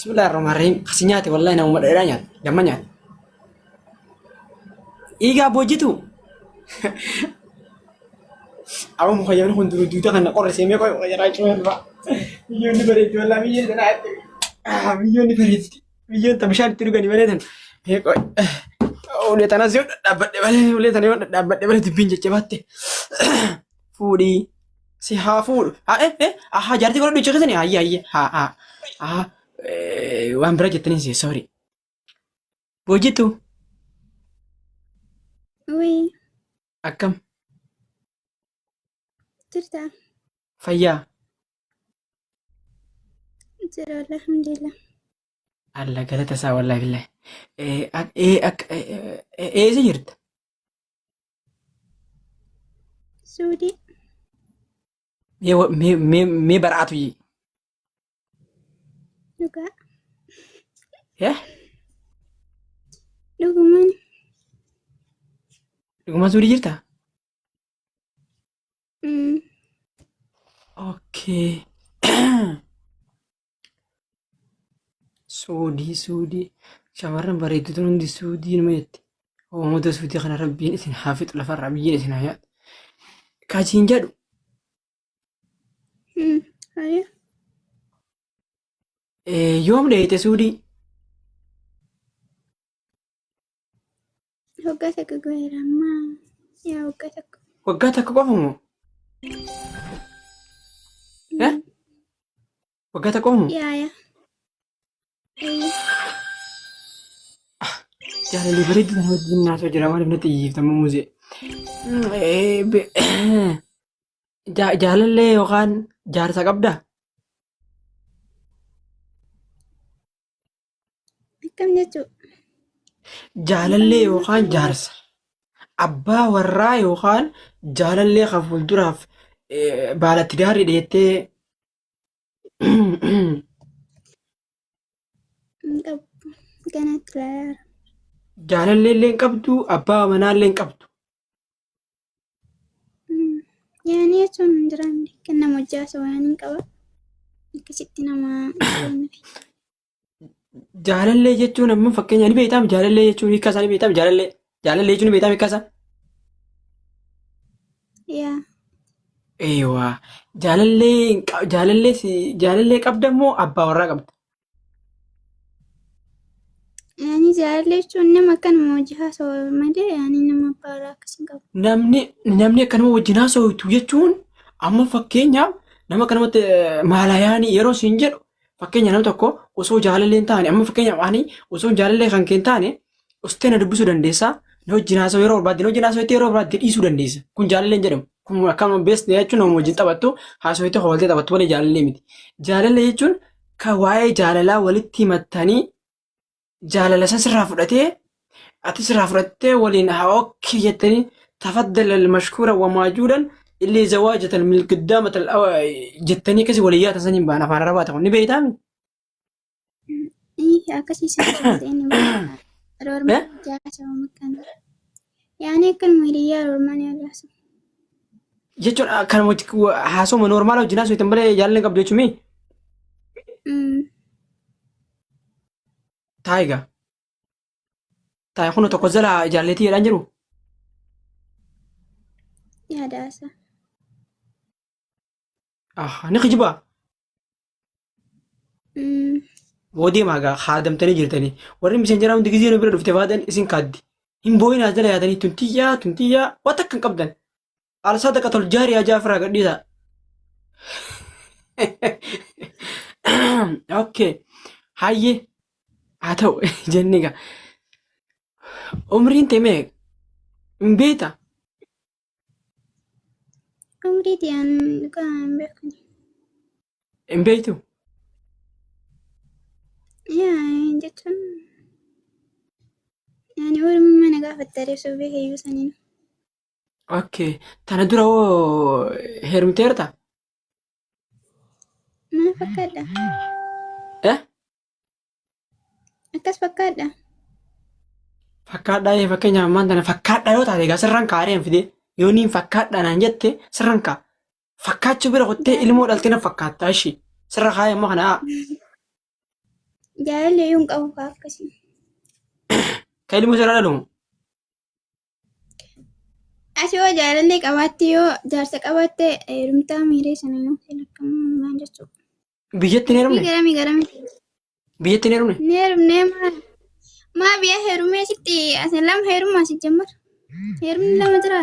Bismillaahi rahmaani rahiim. Kasi nyaate wallahi namuma dheeraa nyaate. Damma nyaate. Dhiigaa boojitu. Awwa mukayyaan kun duru duuta kana qorrisee mee qoy qoy raachuu irraa. Biyyoonni bareeddi wallahi biyyoon tana biyyoonni bareeddi. Biyyoon ta bishaan itti dhugani malee tan. Mee qoy. Ulee tanas yoo dhadhaabbadhe malee ulee tana yoo dhadhaabbadhe malee dubbiin jajjabaatte. Fuudhii. Si haa fuudhu. Haa eh eh ahaa jaartii godhadhu jecha keessani hayyee hayyee haa haa haa waan bira jettanii si sorry. Boojitu Wii akkam jirta fayyaa jira alhamdulillah. Allah galata isaa wallahi billahi. Eh ak- eh akka eh, eh, eessa jirta? Suudii. Mee wa- mee mee mee bara'atu yi. Dhugaa. Eh Dhugumaan. dhuguma suudii jirta? Mm. Okay. Suudii suudii shamarran bareedduun hundi suudii numa jetti. Uummata suudii kana rabbiin isin haa fixu lafarraa biyyiin isin haa nyaatu. Kachiin jedhu Ayyo. yoom dheeyite suudii? Waggaa takka gaheera amma. Yaa waggaa takka. Waggaa takka qofa moo? Eh? Waggaa takka qofa moo? Yaa yaa. Ayyo. Jaalalli bareedduu sana wajjin naasoo jira maaliif natti iyyiifta muuzee? Jaalallee yookaan jaarsa qabdaa? Akkam jechuu? Jaalallee yookaan jaarsa. Abbaa warraa yookaan jaalallee kan fuulduraaf baalatti gaariidha jettee Hin qabu. Ganatti ilaalaa. Jaalallee illee hin qabdu abbaa manaa illee hin qabdu. Yaani jechuun hin jiraanne kan nama hojii haasawaa yaani hin qaba. Akkasitti nama kennuufi. Jaalallee jechuun amma fakkeenya ni beektaam jaalallee jechuun hiika isaa ni beektaam jaalallee jaalallee jechuun ni beektaam hiika isaa. Yaa Eeywaa jaalallee hin qa- jaalallee si- jaalallee qabda immoo abbaa warraa qabda. Yaani jaalallee jechuun nama akkanuma hojii haasawaa malee yaani nama abbaa warraa akkas hin qabu. Namni namni akkanuma wajjin haasawtu jechuun amma fakkeenyaaf nama akkanumatti maalayaanii yeroo siin jedhu fakkeenya nama tokko osoo jaalallee hin taane amma fakkeenyaaf ani osoo jaalallee kan kee hin taane ustee na dubbisuu dandeessa na wajjin haasa'u yeroo barbaadde na wajjin haasa'u yeroo barbaadde dhiisuu dandeessa kun jaalallee hin jedhamu kun akkama beesne jechuun nama wajjin taphattu haasa'u itti hoolte taphattu malee jaalallee miti jaalallee jechuun kan waa'ee jaalalaa walitti himattanii jaalala san sirraa fudhatee ati sirraa fudhattee waliin haa okkee jettanii tafaddala mashkuura wa maajuudan illee zawaajatan milqiddaamatan jettanii akkasii waliin yaatan saniin ba'an afaan arabaa ta'u ni beektaami. Akkasii sana ta'e ni beekama. Roormaan jaasa makkaan. Yaani akkanuma hiriyyaa roormaan yaadaasa. Jechuun kan haasoma noormaala wajjin haasoo malee jaalala hin qabdu jechuun mii? Taayiga. Taayi kun tokko jala jaalleetii jedhaan jiru. Yaadaasa. Ah, ni kijibaa. Boo deemaa gaa haadamtanii jirtanii. Warri miseenjaraa hundi gizee nu bira dhufte faadan isin kaaddi. Hin boo'in as jala yaadanii tuntiyyaa tuntiyyaa waan takka hin qabdan. Alsaa takka tol jaarii ajaa firaa gadhiisaa. Okay. Hayyee haa ta'u jenne gaa. Umriin tee meeqa? Hin beektaa? Umrii tiyaan dhugaa hin beeku. Hin beektu? Yaa jechuun yaani oromummaa na gaafatte reessuu beekeyyuu saniin. Okay. Tana dura hoo heerumteerta? Maal fakkaadha? Eh? Akkas fakkaadha. Fakkaadhaa fakkeenyaaf ammaan tana fakkaadhaa yoo taate egaa sirran kaa'ee hin fidee yoo niin fakkaadhaa naan jette sirran kaa'a. Fakkaachuu bira kuttee ilmoo dhaltee na fakkaattaa ishii sirra kaa'ee amma kana haa. Jaalallee iyyuu hin qabu kaa akkasii. Ka ilmoo sirraa dhalu. Ati yoo jaalallee qabaatte yoo jaarsa qabaatte heerumtaa miiree sana yoo akkam maal jechuudha. Biyyatti hin Dubbii heerumne? garamii garamii. Biyyatti hin heerumne? Ni heerumnee maa maa biyya heerumee sitti as lama heerumaa si jammar. Heerumni lama jira.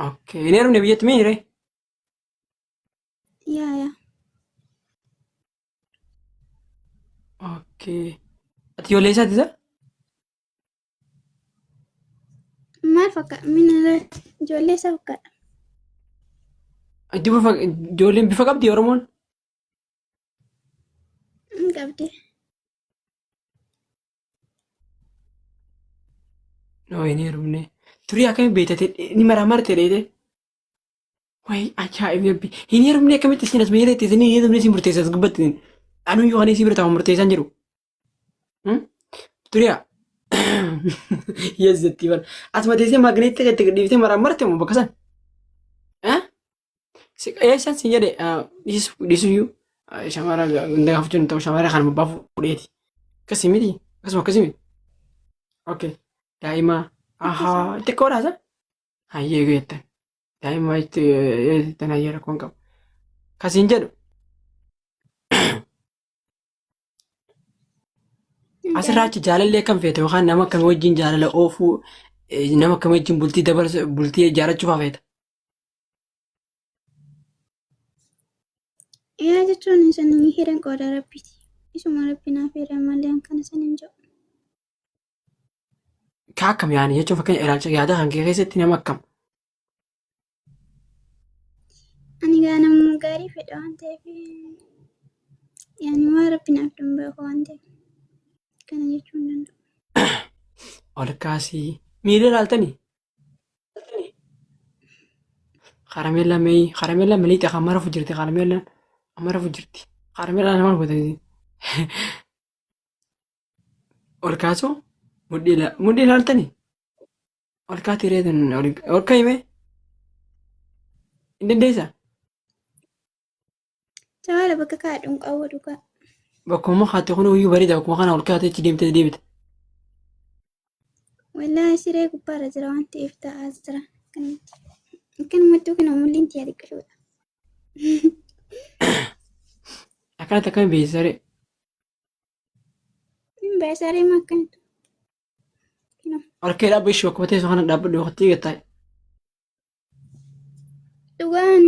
Okay. Hin heerumne biyyatti miiree? Yaa yaa. Okay. Ati ijoollee isaati isa? Maal fakkaata? Mina ijoollee isaa fakkaata. Duba ijoolleen bifa qabdi Oromoon? Hin qabdi. No, hin heerumne. Turii akkamii beektate ni maraamarte dheete. Way ajaa'ib rabbi. Hin heerumne akkamitti isin as meerette isin hin heerumne isin murteessa as gubbatti. Anuu yoo ani isin bira taa'u murteessaan jiru. Turiyaa. Yes jettii bara. Asuma teessee maagneetti itti dhiiftee maraamarte moo bakka san? Eessan sin jedhe dhiisuyyuu shamara ganda gaafachuun ta'u shamara kan abbaa fuudheeti. Akkasii miti akkasuma akkasii miti. Okay. Daa'ima ahaa xiqqoodhaa isa? Hayyee jettan. Daa'ima itti jettan hayyee rakkoon qabu. Kasiin jedhu asirraa achi jaalallee akkam feete yookaan nama akkamii wajjin jaalala oofuu nama akkamii wajjin bultii dabarsa bultii ijaarrachuu fa'aa feeta. Yaa jechuun isin hiran qooda rabbiiti. Isuma rabbi naaf hira malee an kana san hin jedhu. Ka akkam yaani jechuun fakkeenya ilaalcha yaada kan kee keessatti nama akkam. Ani gaa namuma gaarii fedha waan ta'eef yaani waan rabbi naaf danda'u waan ta'eef kana jechuu hin danda'u. Ol kaasii miila ilaaltanii? Karameellaa mee karameellaa maliixa kan mara jirti karameellaan mara jirti karameellaan maal godhanii ol kaasuu mudhii mudhii ilaaltanii ol kaatee reetan ol ka'ime hin dandeessaa? Caala bakka kaadhuun qabu dhugaa. Bakkuma kaate kun iyyuu bareeda bakkuma kana ol kaatee achi deemtee deebite. Wallaahi siree gubbaarra jira waan ta'eef taa'aa jira. Akkanumatti. Akkanumattuu kana mulliin tiyya xiqqishuudha. Akkanatti akkami beeksisa ree? Hin beeksisa ree maa akkanatti. Ol ka'ee dhaabbadhu ishee bakkuma teessoo kana dhaabbadhu waqtii gattaa. Dhugaan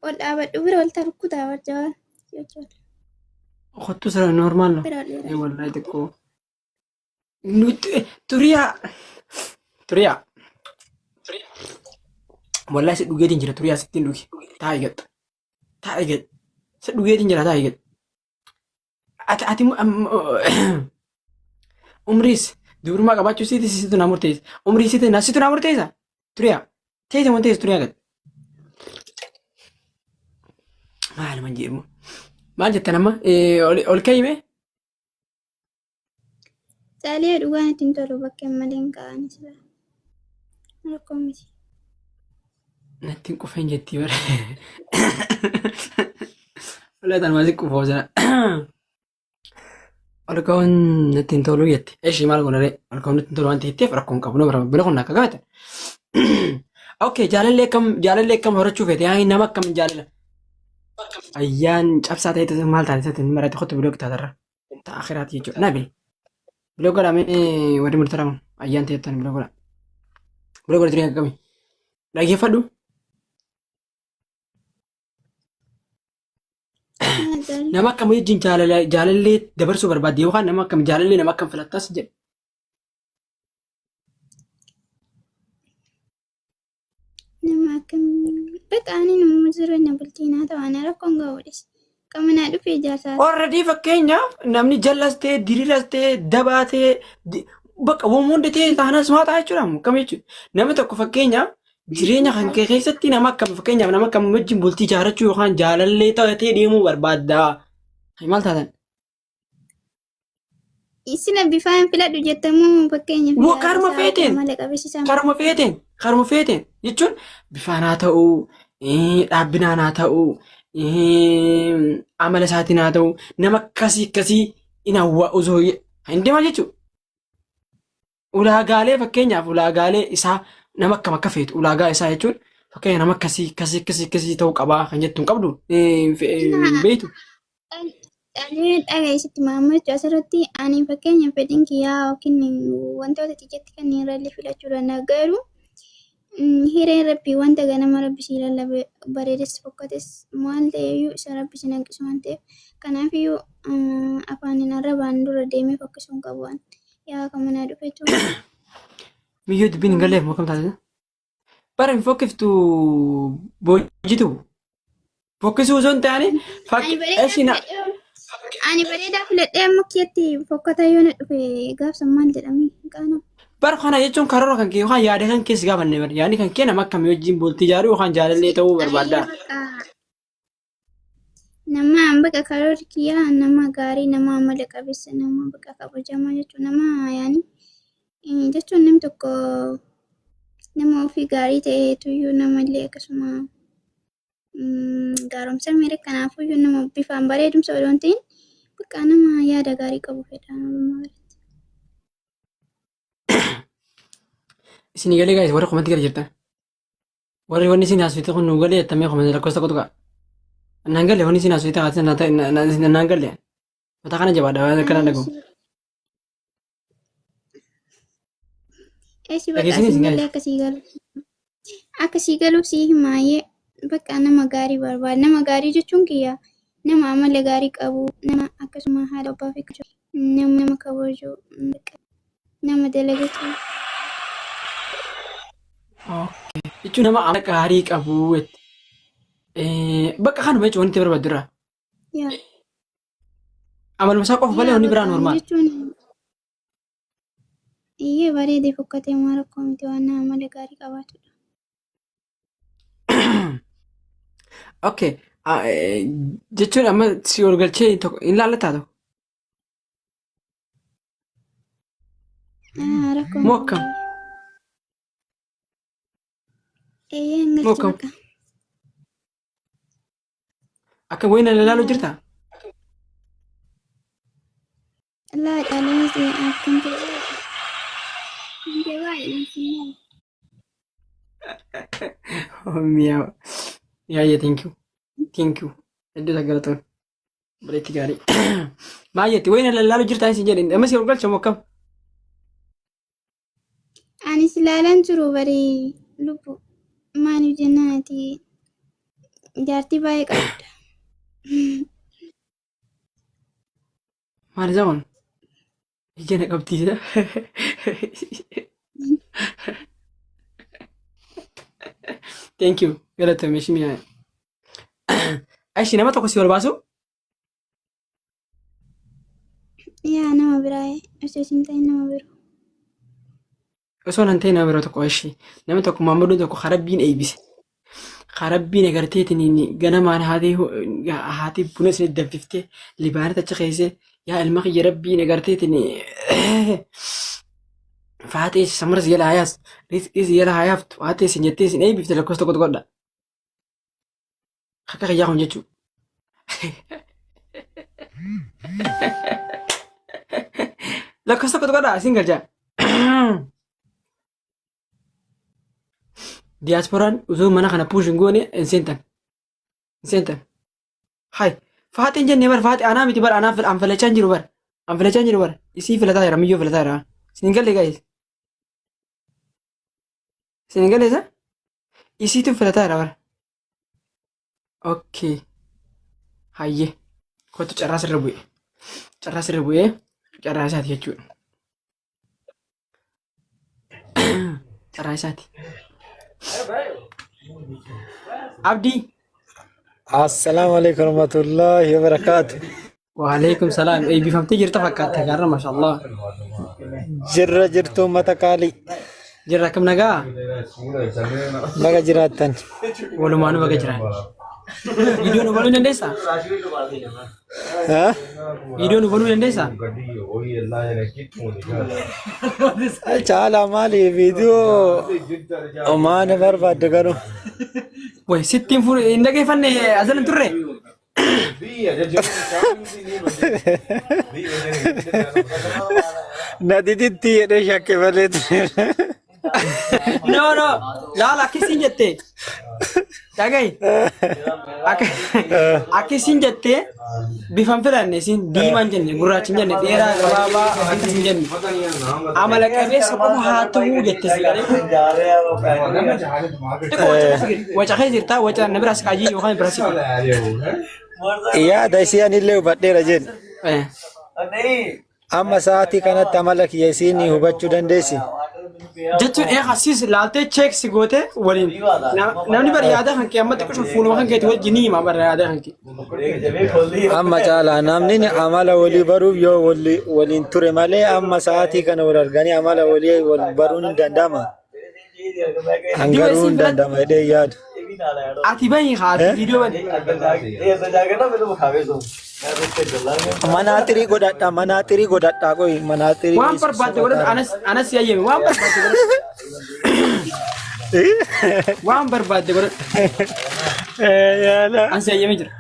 ol dhaabadhu bira ol tarkutaa barjaa jechuudha. Kottu sira normaal no. Bira ol dheeraa. Ee wallahi xiqqoo. Nuti turiyaa. Turiyaa. Wallahi si dhugeetiin jira turiyaa sittiin dhugi. Taa'i gadha. Taa'i gadha. Si dhugeetiin jira taa'i gadha. Ati ati umriis dubrummaa qabaachuu siiti situ naa murteessa. Umrii siiti na situ naa murteessa. Turiyaa. Teessee waan teessu turiyaa gad. Maal man jedhamu. Maal jettan amma ol ka'ime? Caalee dhugaan ittiin tolu bakkeen malee hin ka'anis bara. Rakkoo miti. Natti hin qufeen jettii bara. Walaa tanuma si qufoo sana. Ol ka'uun natti hin tolu jetti. Eshi maal godha ree? Ol ka'uun natti hin tolu waan ta'eef rakkoon qabu nama bira kun akka gaafate. Okay, jaalallee akkam horachuu feete? Yaa nama akkam jaalala? Ayyaan cabsaa ta'e maal taate isaatti marate kottu biloo kitaatarra. Ta akhiraati jechuudha. Nabil. Biloo godhaa mee warri murtaramu ayyaan ta'ettan biloo godhaa. Biloo godha jireenya akkamii? Dhaggeeffadhu. Nama akkam wajjin jaalallee dabarsuu barbaadde yookaan nama akkam jaalallee nama akkam filattas jedhe. Nama akkam bakka ani nama jireenya bultii naa ta'u ana rakkoon ga'uudhis. Qaama naa dhufee ijaarsaa. Already fakkeenyaaf namni jallas ta'e diriiras ta'e dabaa ta'e bakka waan hunda ta'e taanas maa ta'a jechuudha akkam jechuudha. Namni tokko fakkeenyaaf jireenya kan kee keessatti nama akkam fakkeenyaaf nama akkam wajjin bultii ijaarrachuu yookaan jaalallee ta'ee deemuu barbaadda. Maal taatan? Isina bifaan filadhu jettamoo fakkeenyaaf Woo, karuma feeteen. mala qabeessisaa. Karuma feeteen karuma feeteen jechuun bifaan haa ta'uu Dhaabbinaan haa ta'u, amala isaatiin haa ta'u, nama akkasii akkasii in hawwa osoo hin deemaa jechuudha. Ulaagaalee fakkeenyaaf ulaagaalee isaa nama akkam akka feetu ulaagaa isaa jechuun fakkeenya nama akkasii akkasii akkasii akkasii ta'uu qabaa kan jettu hin qabdu hin beektu. Dhalee dhagayeessitti maammachu asirratti ani fakkeenya fedhiin kiyyaa yookiin wantoota xixiqqeetti kanneen irrallee filachuu danda'a garuu hireen rabbii wanta ganama rabbi sii lallabe bareedes fokkates maal ta'eyyuu isa rabbi si hanqisu waan ta'eef kanaafiyyuu afaaniin arrabaan dura deemee fokkisuu hin qabu waan yaa kan manaa dhufetu. Miyyoo dubbiin hin galleef moo kam taate? Bara hin fokkiftu boojitu. Fokkisuu osoo hin taane Ani fakki bareedaa eshi na filadhee ani bareedaa filadhee amma kiyyatti fokkataa yoo na dhufe gaafsan maal jedhamee hin qaanamu. Bara kana jechuun karoora kan kee yookaan yaada kan keessa gaafanne bara yaadni kan kee nama akkamii wajjin bultii ijaaruu yookaan jaalallee ta'uu barbaadda. Ayyee bakka nama bakka karoorri kiyyaa nama gaarii nama amala qabeessa nama bakka kabajamaa jechuun nama yaani jechuun namni tokko nama ofii gaarii ta'eetuyyuu nama illee akkasuma gaaromsa miira kanaafuyyuu nama bifaan bareedumsa odoo hin ta'in bakka nama yaada gaarii qabu fedha walumaa galatti. Isin galee gaa'is warra komantii gara jirtan. Warri wanni isin haasofte kun nu galee jettamee komantii lakkoofsa tokko tuqa. Naan galle wanni isin haasofte haasofte naan galle. Mataa kana jabaadha waan akkana dhagahu. Eessi bakka Dhageessanii siin isin galee galee. akkasii galu. Akkasii galuuf sii himaayee bakka nama gaarii barbaada. Nama gaarii jechuun kiyya nama amala gaarii qabu, nama akkasuma haadha abbaa fi nama nama kabaju, bakka nama dalagatu. Okay. Jechuun nama amala gaarii qabu jette. Bakka kanuma jechuun wanti barbaaddu irraa. Yaa Amaluma isaa qofa malee yaa wanni biraa bakka normaal. jechuun iyyee bareedee fokkatee maa rakkoo miti waan nama amala gaarii qabaatudha. Okay. Jechuun amma si ol galchee tokko hin laallataa tokko. Rakkoo Moo hin akkam? qabu. Eeyyee hin Moo galchi akkam? bakka. Akka wayina ilaaluu jirtaa? Laa caalee si akkan ta'e kan ta'e baay'ee si Miyaa. Yaayye thank you. Thank you. Hedduu takka galatoon. Bareetti gaarii. Maal jetti wayina lallaaluu jirtaa isin jedhin. Amma si ol galcha moo akkam? Ani si ilaalan jiru bari lubbu maaliif jennaan ati jaartii baay'ee qabda. Maal isa kun? Ija na qabdiisa. Thank you. Galatoomi ishii mi'aaye. Ashi nama tokko si ol baasu? Yaa nama biraa osoo isin ta'in nama biroo. Osoo nan ta'e nama biroo tokko ishii nama tokko maammaduun tokko karabbiin eebbise. Karabbiin agarteetiin ganamaan haatee haatee buna isin danfiftee libaana achi keessee yaa ilma kiyya rabbiin agarteetiin faatee samara si jala hayaas rizqii si jala hayaaftu haatee isin jettee isin eebbifte lakkoofsa tokko godha. Akka kiyyaa kun jechuudha. Lakkoofsa tokko godhaa isin galchaa. Diyaaspooraan osoo mana kana puush hin goone hin seentan. Hin seentan. Hai. Faaxeen jennee bar faaxee anaa miti bar anaa an filachaa hin jiru bar. An filachaa hin jiru bar. Isii filataa jira miyyoo filataa jira. Isin hin galle gaa'is. Isin hin galle isa? Isiitu filataa jira bar. Okay. Hayyee. Kottu carraa sirra bu'e. Carraa sirra bu'ee carraa isaati jechuudha. Carraa isaati. Abdii. Assalaamu alaikum warahmatullahi wabarakatuh. Waalaikum salaam. Eebbifamtee jirta fakkaata gaarra mashallah. Jirra jirtu uummata qaalii. Jirra akkam nagaa? Baga jiraattan. Walumaanuu baga jiraan. Viidiyoo nu banuu dandeessaa? Ha? Viidiyoo nu banuu dandeessaa? Caalaa maali viidiyoo maana barbaadde garuu. Way sittiin fuudhe hin dhageeffanne asirra hin turre. Na diditti jedhee shakke malee. No no laala akkasiin jette. Dhagahi. Akkasiin jette bifan filanne isin diimaa hin jenne gurraacha hin jenne dheeraa gabaabaa akkas hin jenne. Amala qabeessa qofa haa ta'uu jette si galee. Waca keessa jirta waca na biraas qaajii yookaan biraas. Yaada isii anillee hubadheera jedhe. Amma sa'aatii kanatti amala kiyya isiin hubachuu dandeessi. Jechuun ee asiis laaltee cheeksi goote waliin namni bari yaada kan kee amma xiqqoo fuuluma kan keeti wajjin ni hima bara yaada kan kee. Amma caalaa namni amala walii baruuf yoo waliin ture malee amma sa'aatii kana wal arganii amala walii wal baruun hin danda'ama. Hangaruu hin danda'ama jedhee yaadu. Ati bahi haa ati viidiyoo bani. Manaa xirii godhadha manaa xirii godhadha qoyi manaa xirii. Waan barbaadde godhadhu anas anas yayyame waan barbaadde godhadhu. Waan barbaadde godhadhu. Yaala. Anas yayyame jira.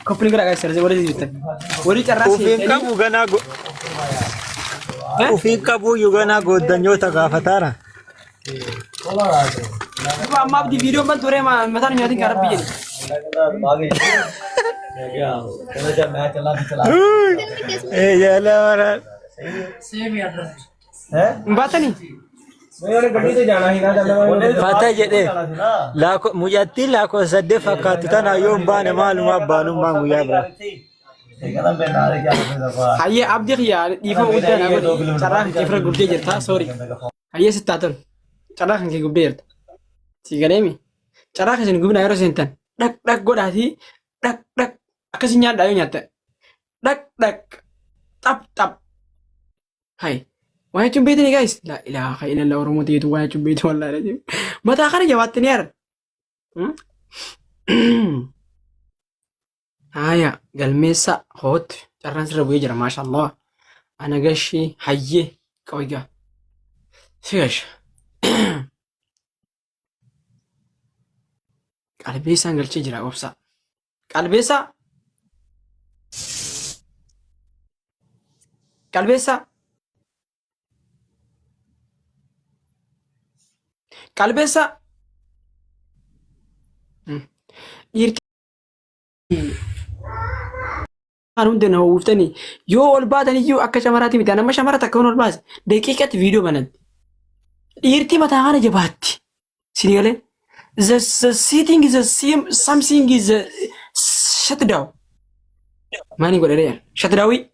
Koppii gara garaa warri jirtan. Warri carraa Ufiin seentanii. qabu ganaa go. Ufiin qabu iyyuu ganaa gooddanyoota gaafataara. Duuba amma abdii viidiyoon ban turee mataan nyaatiin kan rabbi jedhe. Yaala waraan. Hin baatanii? Fata jedhee mucattiin lakkoofsa saddeet fakkaattu tana yoo hin baane maaluma abbaanummaan guyyaa biraa. Hayyee abdii kiyya dhiifama guddaa naa godhi. Carraa kan kee fira gubdee jirta sorry. Hayyee sitti haa tolu. Carraa kan kee gubdee jirta. Si galeemi. Carraa keessan gubinaa yeroo seentan dhaq dhaq godhaatii dhaq dhaq akkasii nyaadhaa yoo nyaattan dhaq dhaq xap xap. Hay waan jechuun beektanii guys. La ilaaha illallah Oromoo ta'eetu waan jechuun beektu wallaahi. Mataa kana jabaattanii haran. Haaya galmeessa hoot carraan sirra bu'ee jira maashaallah. Ana gashii hayyee qoygaa. Si gasha. Qalbeessaan galchee jira obsa. Qalbeessaa. Qalbeessaa. Qalbeessaa. Dhiirti kan hundi na hawwiftanii yoo ol baatan iyyuu akka shamaraati miti. Nama shamara takka ol baase daqiiqatti viidiyoo banatti. Dhiirti mataa kana jabaatti. Sini galee the sitting is the same something is the shut down. Maani godhadhee shut down.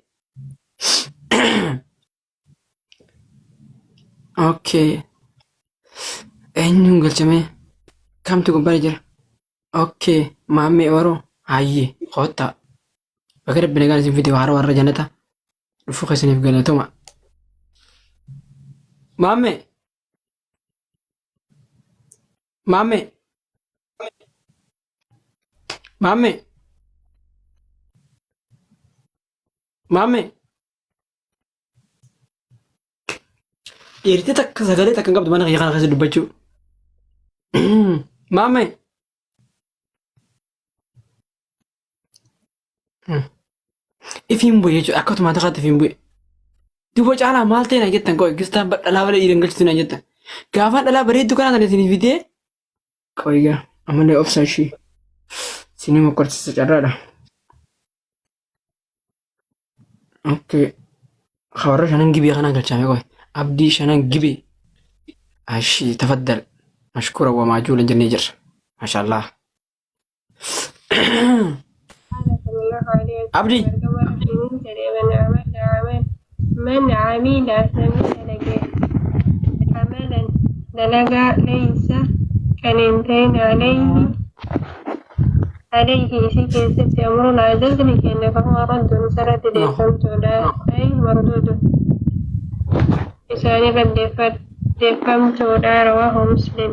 Okay. Eenyuun galchame? Kamtu gubbaa jira? Okay. Maammee Oro. Hayyee. Kottaa. Bakka rabbi nagaan isin fide haara warra jannata. Dhufuu keessaniif galatoma. Maammee. Maammee. Maammee. Maammee. Dhiirti takka sagalee takka hin qabdu mana kiyya kana keessa dubbachuu. Maammee. Ifiin bu'e jechuudha. Akka otomaatikaatti ifiin bu'e. Duuba caalaa maal ta'e naan jettan qoy gistaan dhalaa malee dhiira hin galchitu naan jettan. Gaafaan dhalaa bareedduu kanaa sana isin fidee qoy gaa ammallee obsa ishii. Isinii mokkorsiisa carraadha. Okay. Warra shanan gibee kanaa galchaame qoy. Abdii shanan gibee. Ashi tafaddal. Mashkura wa maajuula jennee jirra. Maashaallah. Abdii. من عمل namni dalage عملا dalagaa ليس kan hin ta'in عليه isii keessatti أمرنا ajajni keenya فهو رد isarratti deeffamtuudha أي مردود isaanirra deeffamtuudha رواه مسلم.